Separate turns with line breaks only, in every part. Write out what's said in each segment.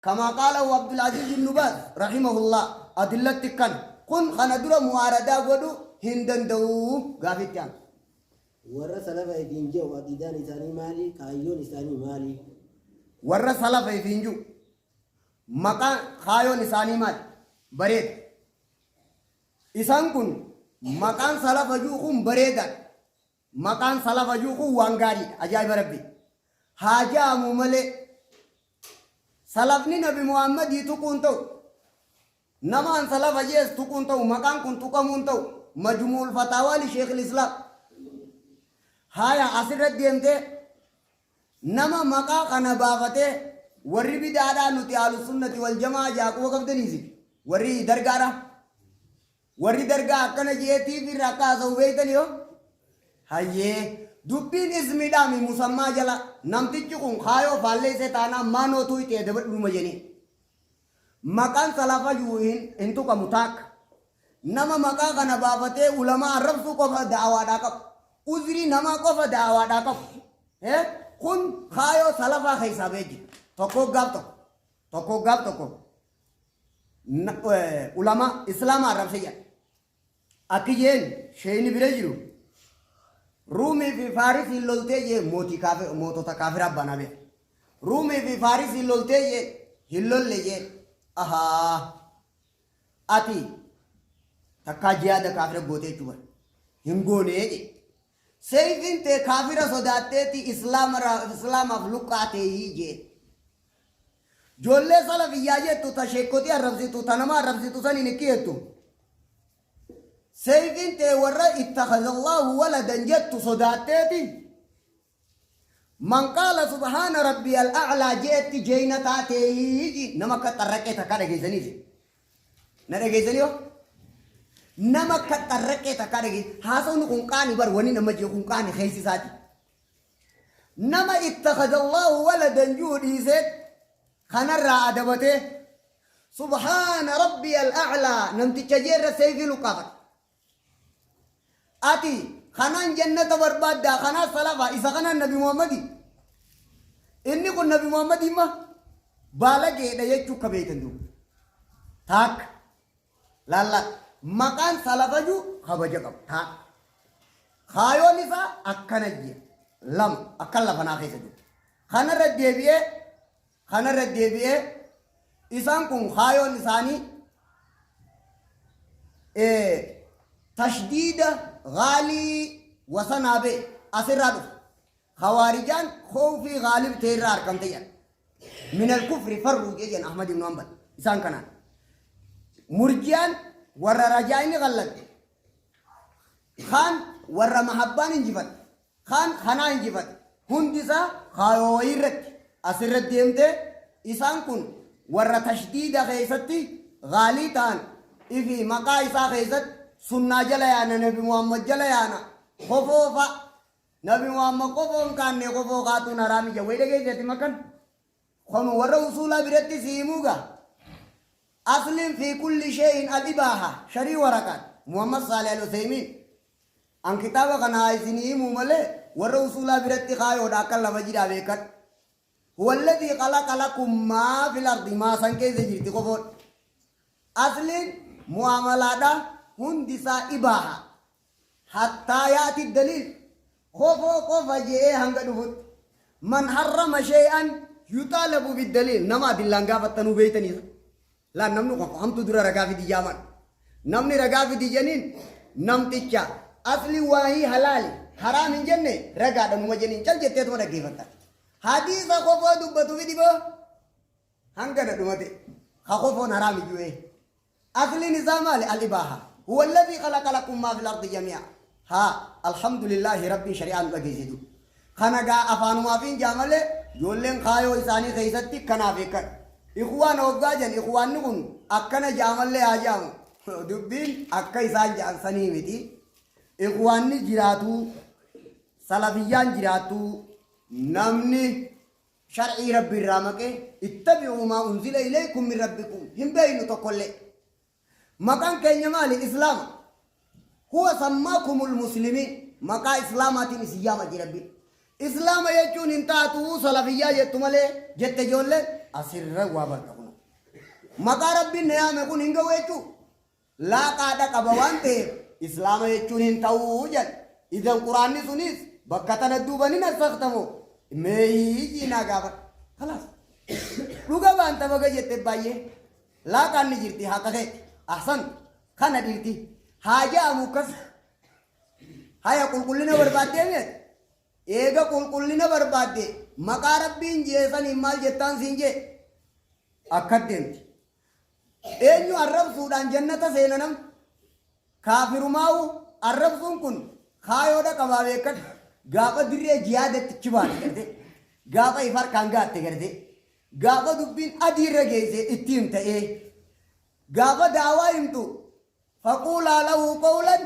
Kamaa qaalahu Abdul Aziz ibnu Baaz rahimahullah adillatti kan kun kana dura mu'aaradaa godhu hin danda'u. Gaafii itti aantu.
Warra salafa ifiin je'u aqiidaan isaanii maali? Kaayyoon isaanii maali?
Warra salafa ifiin ji'u maqaan kaayoon isaanii maali? Bareeda. Isaan kun maqaan salafa ji'u kun bareedaadha. Maqaan salafa ji'u kun waan gaariidha. Ajaa'iba Rabbii. Haa ja'amu malee salafni Nabi Muhammadii tuquun ta'u nama an salafa jees tuquun ta'u maqaan kun tuqamuun ta'u majmuul fataawaa li sheekh islaam. Haya asirra deemtee nama maqaa kana baafatee warri bidaadhaa nuti ahlusunnati wal jamaa jaa quba qabdaniisi warri dargaadha. Warri dargaa akkana je'ee TV irra akka haasa'u beeytani yoo? Hayyee. Dubbiin ismiidhaami musammaa jala namtichi kun kaayoo faalleessee taanaan maanoo tuuyxee adabadhuma jenii. Maqaan salafa jiru hin tuqamu taakka. Nama maqaa kana baafatee ulamaa arrabsuu qofa da'awaadhaa qabu. Uzrii namaa qofa da'awaadhaa qabu. Kun kaayoo salafaa keessaa ba'ee jira. Tokkoo gaaf tokko. Tokkoo gaaf tokko. Ulama islaama arrabse jedha. Akki jeen sheeyni bira jiru Ruumii fi Faarisiin loltee jee mootii kaafir mootota kaafiraa banaa beeka. Ruumii fi Faarisiin loltee jee hin lolle jee ahaa ati takkaa jihaada kaafira gootee jechuu bara hin goonee jee. Seeyfiin tee kaafira sodaatteeti islaamaaf luqqaateeyii jee. Joollee salafiyyaa jettu ta sheekkotii arrabsitu ta nama arrabsitu saniin ikki jettu. Seeyfiin tee warra ittakhazallahu waladan jettu sodaatteeti. Man qaala subhaana rabbi al-a'laa jeetti jeeyna taateeyii nama akka xarraqee takkaa dhageessaniisi. Na dhageessanii hoo? Nama akka xarraqee takkaa dhageessan. Haasawni kun qaani bar wani nama jee kun qaani keessi isaati. Nama ittakhadallahu waladan ji'u dhiisee kanarraa adabatee subhaana rabbi al-a'laa namticha jeerra seeyfii luqqaafate. Ati kanaan jannata barbaaddaa kanaa salafa isa kanaan Nabi Muhammadi. Inni kun Nabi Muhammadi imma baalageedha jechuu akka beektan duuba. Taakka. Laalla maqaan salafa jiru kabaja qabu. Taakka. Kaayoon isaa akkana jira. Lama akkan lafanaa keessa jiru. Kanarra deebi'ee kanarra deebi'ee isaan kun kaayoon isaanii tashdiida gaalii wasanaa bee asirraa dhufa. Khawaarijaan khawfii gaalib ta'e irraa argamte jedha. Min al-kufri farruu jedhan Ahmad ibn Hanbal isaan kanaan. Murjiyaan warra rajaa inni qallatte. Kaan warra mahabbaan injifate. Kaan kanaa injifate. Hundi isaa kaayoo wayii irratti asirra deemtee isaan kun warra tashdiida keessatti gaalii ta'an ifi maqaa isaa keessatti sunnaa jala yaana Nabi Muhammad jala yaana kofoo fa'a Nabi Muhammad kofoo hin kaanne kofoo kaatuun haraami jedha. Wayi dhageessati makan? Kun warra usuulaa biratti si himuu gaa. Asliin fi kulli shay'in al-ibaaha sharii waraqaan Muhammad Saalih al-Usaymiin. An kitaaba kana haa isinii himuu malee warra usuulaa biratti kaayoodha akka lafa jiraa beekadhu. Huwa alladhii khalaqa lakum maa fil ardi maa san keessa jirti kofoon. Asliin mu'amalaadha hundi isaa ibaaha. Hattaa yaati daliil kofoo qofa je'ee hanga dhufutti. Man harrama shay'an yuxaalabu biddaliil nama adillaan gaafattanuu beeytanii. Laan namni qofa hamtu dura ragaa fidi jaaman. Namni ragaa fidi jeniin namticha asli waahii halaali haraam hin jenne ragaadha numa jeniin cal jetteetuma dhaggeeffatta. Hadiisa kofoo dubbatu fidi boo hangana dhumate ka kofoon haraam iyyuu ee. Asliin isaa maali? Al-ibaaha. Huwa alladhii khalaqa lakum maa fil ardi jamii'a. Haa, alhamdulillaahi Rabbiin shari'aa nu dhageessisu. Kana gaa afaanumaaf hin jaa malee ijoolleen kaayoo isaanii keessatti kanaaf eekkadha. Ikhwaana hoggaa jedhan ikhwaanni kun akkana jaamallee haa jaamu. Dubbiin akka isaan ja'an sanii miti. Ikhwaanni jiraatuu, salafiyyaan jiraattuu, namni Shar'ii Rabbi irraa maqee ittabi'uu maa unzila ilaykum min rabbikum hin beeynu tokkollee. Maqaan keenya maali? Islaama. Huwa sammaakumul muslimiin. Maqaa islaamaatiin isin yaama jee Rabbiin. Islaama jechuun hin taatu salafiyyaa jettu malee jette ijoolleen. Asirra waa barta kunoo. Maqaa Rabbiin na yaame kun hin ga'u jechuu? Laaqaadha qaba waan ta'eef Islaama jechuun hin ta'u jedhan. Idan Qur'aanni sunis bakka tana duuba ni nassaktamoo? Mee hiikii naa gaafadhu. Kalaas. Dhuga baanta baga jette baay'ee. Laaqaan ni jirti haqa keeti. Ahsant. Kana dhiirti. Haa ja'amu akkas. Haya qulqullina barbaaddee mi ati? Eega qulqullina barbaadde maqaa Rabbiin je'e saniin maal jettaan siin je'e? Akkat deemti. Eenyu arrabsuudhaan jannata seena nam? Kaafirumaa'u arrabsuun kun kaayoodha qabaa beekkadhu. Gaafa dirree jihaadatti achi baate gartee. Gaafa if harkaan gaatte gartee. Gaafa dubbiin adii irra geesse itti himta ee. Gaafa da'awaa himtu faquulaa lahu qawlan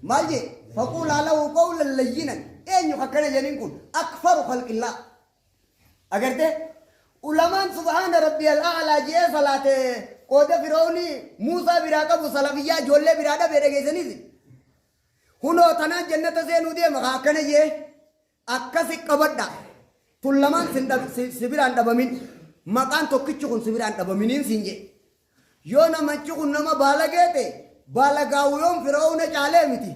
maal jee faquulaa lahu qawlan layyinan eenyu akkana jedhaniin kun akfaru khalqillaa agarte ulamaan subhaana rabbi al'aalaa jee salaate qooda fir'auni Muusaa biraa qabu salafiyyaa ijoollee biraa dhabe dhageessaniis hunoo tanaan jannata seenuu deema kaa akkana jee Akkasi qabadha. Tun lamaan sin dhab, si, si biraan dhabamin. Maqaan tokkichi kun si biraan dhabaminiin siin jedhe. Yoo namachi kun nama baalagee ta'e, baalagaawu yoom Fir'aawna caalee miti.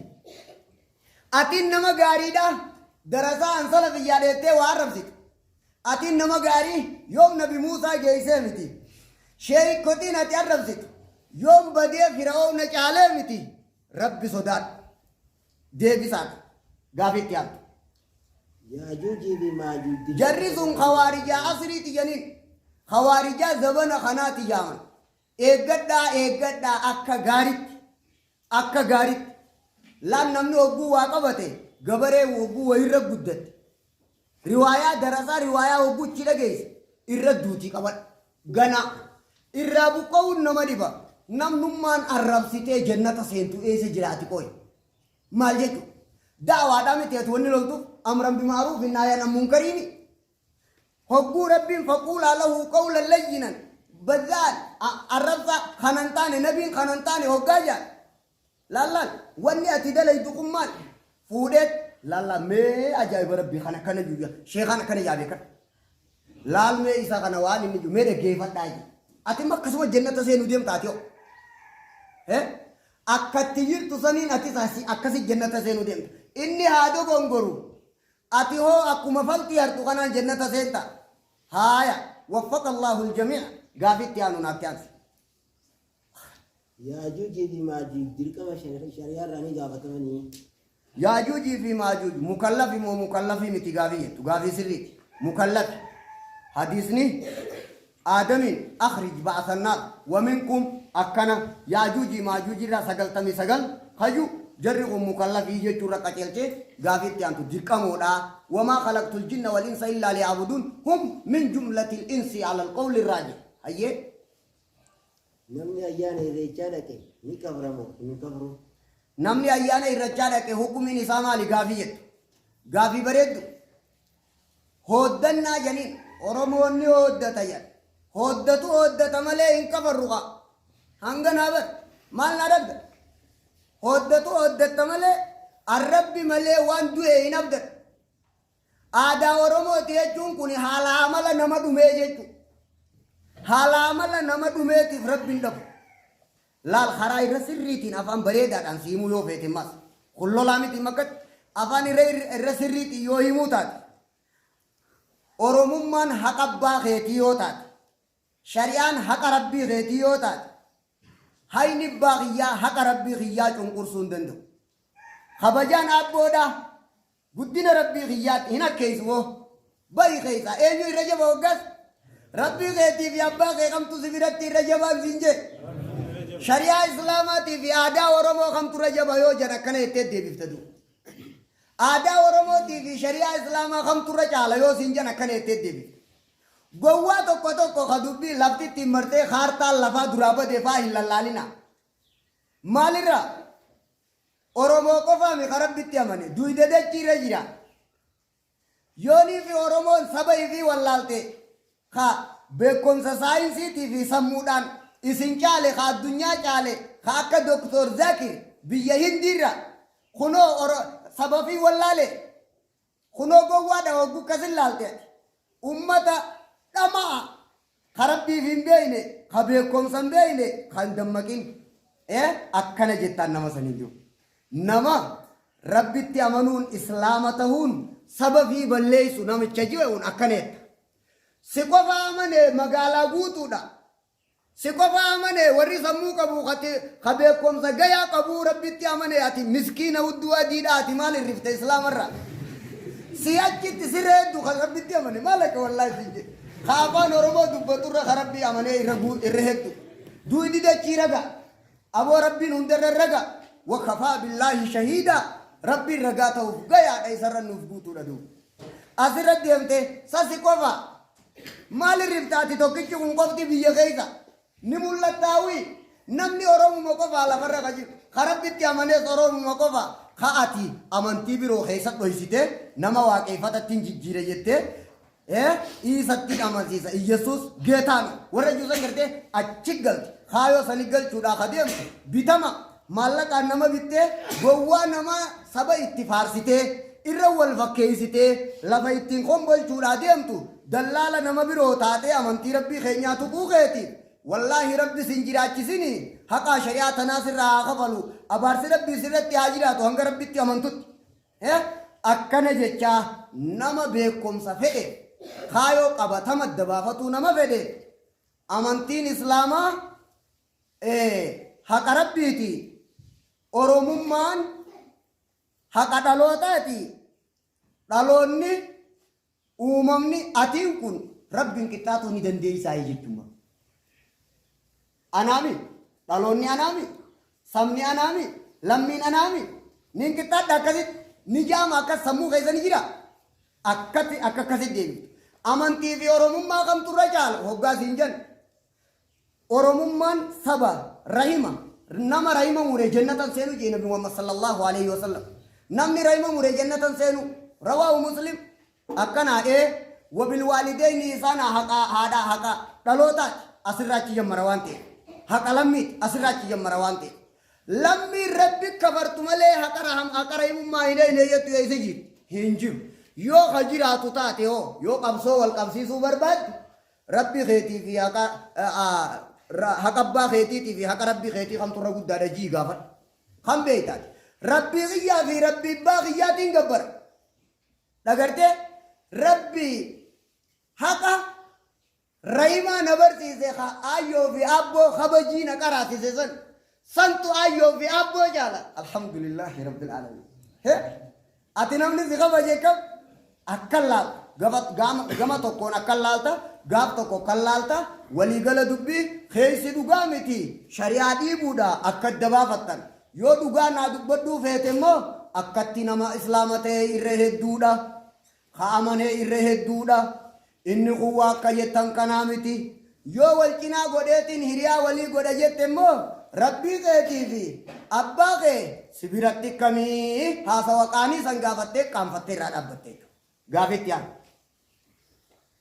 Atiin nama gaariidha, darasaa an salafiyyaa dheettee waa arrabsita. Atiin nama gaarii yoom Nabi Muusaa geessee miti. Sheeykotiin ati arrabsitu yoom badee Fir'aawna caalee miti. Rabbi sodaadhu. Deebisaadha. Gaafii itti aantu.
Yaajuujii fi Maajuuj
Jarri sun khawaarijaa asriiti janiin. Khawaarijaa zabana kanaati jaaman. Eeggadhaa eeggadhaa akka gaaritti. Akka gaaritti. Laan namni hogguu waa qabate gabaree hogguu wayirra guddatte. Riwaayaa darasaa riwaayaa hogguu ichi dhageesse irra duutii qabadhu. Ganaa. Irraa buqqa'uun nama dhiba. Namnummaan arrabsitee jannata seentu eessa jiraati qoy? Maal jechu? Da'waadhaa miti ati wanni loltuuf amran bima'ruufin nahyan an munkariimi. Hogguu Rabbiin faquulaa lahu qawlan layyinan bazzaan arrabsaa kanan taane nabiin kanan taane hoggaa jaan. Laal laal wanni ati dalaydu kun maal? Fuudheet laal laal mee ajaa'iba rabbii kana akkana juu sheekaan akkana jaa beekadhu. Laal mee isa kana waan inni jiru mee dhaggeeffadhaa jee. Ati immoo akkasuma jannata seenuu deemta ati hoo. Eh? Akkatti jirtu saniin atis asii akkasi jannata seenuu deemta. Inni haa dogongoru. Ati hoo akkuma faltii hartu kanaan jannata seenta. Haaya waffaqa Allahu aljamii'a gaafii itti aanu naatti aansi.
Yaajuujii fi Maajuuj dirqama shari'aa irraa ni gaafatamanii?
Yaajuujii fi Maajuuj mukallafi moo mukallafii miti gaafii jettu gaafii sirriiti. Mukallafi. Hadiisni Aadamiin akhrij ba'sa naar wa minkum akkana Yaajuujii Maajuuj irraa 99 kaju jarri kun mukallafii jechuu irra qaceelchee gaafii itti aantu dirqamoodha. Wamaa khalaqtul jinna wal insa illaa liya'buduun hum min jumlatil insi alal qawli raajih. Hayyee.
Namni ayyaana irreechaa dhaqe ni kafra moo hin kafru?
Namni ayyaana irrachaa dhaqe hukumiin isaa maali gaafii jettu. Gaafii bareeddu. Hooddannaa janiin Oromoon ni hooddata jedha. Hooddatu hooddata malee hin kafarru kaa. Hanga naa bar maal naa dhabda? Hooddatu hooddatta malee arrabbi malee waan du'e hin abdatu. Aadaa Oromooti jechuun kun haala amala nama dhumee jechu. Haala amala nama dhumeetiif Rabbi hin dhabu. Laal karaa irra sirriitiin afaan bareedaadhaan si himuu yoo feete mas. Kun lolaa miti makkatti afaan irra irra sirriitiin yoo himuu taate. Oromummaan haqa abbaa keetii yoo taate. Shari'aan haqa Rabbii keetii yoo taate. Hayni abbaa kiyyaa haqa Rabbii kiyyaa cunqursuu hin danda'u. Kabajaan abboodhaa Guddina Rabbii kiyyaatti hin akkeessu hoo? Bahi keessaa. Eenyu irra jaba hoggas? Rabbii keetii fi abbaa kee kamtu si biratti irra jabaan siin jee? Shari'aa Islaamaatii fi aadaa Oromoo kamtu irra jaba yoo jedhan akkana jettee deebifta duuba. Aadaa Oromootii fi shari'aa Islaamaa kamtu irra caala yoo siin jedhan akkana jettee deebifta. Gowwaa tokko tokko ka dubbii lafti ittiin martee kaartaan lafaa duraa bade faa hin lallaalinaa. Maalirraa? Oromoo qofaa mi ka Rabbitti amane? Duyda dachii irra jira. Yoonii fi Oromoon saba ifii wallaalte ka beekkomsa saayinsiitii fi sammuudhaan isin caale ka addunyaa caale ka akka Doktor Zakir biyya Hindii irra kunoo Oro saba fii wallaale kunoo gowwaadha hoggu akkasin laalte ati. Ummata Dhama'a. Ka Rabbiif hin beeyne, ka beekkomsa hin beeyne, ka hin dammaqin. Akkana jettaan nama saniin jiru. Nama Rabbitti amanuun Islaama tahuun saba fii balleeysu namicha je'uun akkana jetta. Si qofa amane magaalaa guutuudha. Si qofa amane warri sammuu qabu ka beekkomsa gayaa qabuu Rabbitti amane, ati miskiina hudduu adiidha, ati maal hirrifte Islaamarraa? Si achitti sirra heddu kan Rabbitti amane maal akka wallaahi siin jedhe. Ka afaan Oromoo dubbaturra ka Rabbii amanee irra heddu. Duuydi dachii raga. Aboo, Rabbiin hundarra raga. Wakafaa billaahi shahiida. Rabbiin ragaa ta'uuf gayaadha, isarra nuuf guutuudha duuba. Asirra deemte sasi qofa. Maal hirrifta ati tokkichi kun qofti biyya keessa? Ni mul'attaawii? Namni Oromuma qofaa lafarra ka jiru. Ka Rabbitti amanees Oromuma qofa. Ka ati amantii biroo keessa dhoysite nama waaqeeffatatti hin jijjiire jettee Iisatti amansiisa. Iyyasuus geetaa no. Warra juusan gartee achi galti. Kaayoo sani galchuudhaa ka deemtu bitama maallaqaan nama bittee, gowwaa nama saba itti faarsitee irra wal fakkeessitee lafa ittiin kombolchuudhaa deemtu, dallaala nama biroo taatee amantii Rabbii keenyaa tuquu keetiif wallaahi Rabbi sin jiraachisini, haqaa shari'aa tanaa sirraa haa kafalu, abaarsi Rabbii sirratti haa jiraatu hanga Rabbitti amantutti. Akkana jechaa nama beekumsa fedhe, kaayoo qabatama adda baafatuu nama fedhe, amantiin Islaamaa haqa Rabbiiti, Oromummaan haqa dhalootaati, dhaloonni uumamni atiin kun Rabbiin qixxaatuu ni dandeessaa jechuudha. Anaami, dhaloonni anaami, sabni anaami, lammiin anaami, nin qixxaadha akkasitti ni jaama, akkas sammuu keessa ni jira. Akkatti akka akkasitti deebiftu. Amantii fi Oromummaa kamtu irra caala hoggaa siin jennu? Oromummaan saba rahima, nama rahima mure jannatan seenu jee Nabi Muhammad sallallahu alaihi wasallam. Namni rahima mure jannatan seenu, rawaahu Muslim. Akkanaa wabil waalideyni isaan haqa haadha, haqa dhalootaati asirraa achi jammara waan ta'eef, haqa lammiiti asirraa achi jammara waan ta'eef, lammiin Rabbi kafartu malee haqa raham haqa rahimummaa hin eeyne jettu eessa jirti? Hin jiru. Yoo ka jiraatu taate hoo, yoo qabsoo wal qabsiisuu barbaadde, Rabbi keetii fi haqa haqa abbaa keetiitii fi haqa Rabbi keetii kamtu irra guddaadha jii gaafadhu. Kan beektaati? Rabbii kiyyaa fi Rabbii abbaa kiyyaatiin gabbara. Dhagartee, Rabbi haqa rahimaa na barsiise, ka aayyoo fi aabboo kabajii na qaraasise san santu aayyoo fi aabboo jaala. Alhamdulillahi rabbil aalamiin. He, ati namni si kabaje kam akkan laalta? Gama tokkoon akkan laalta, gaaf tokko akkan laalta. Waliigala dubbii keessi dhugaa miti, shari'aa dhiibuudha akka adda baafattan. Yoo dhugaa naa dubbadhuu feete immoo, akkatti nama Islaama ta'e irra hedduudha, ka amanee irra hedduudha. Inni kun waa akka jettan kanaa miti. Yoo wal cinaa godheetiin hiriyaa walii godha jette immoo, Rabbii keetii fi abbaa kee si biratti kamii? Haasawa qaanii san gaafattee qaanfattee irraa dhaabbatte jechuudha. Gaafitti aanu.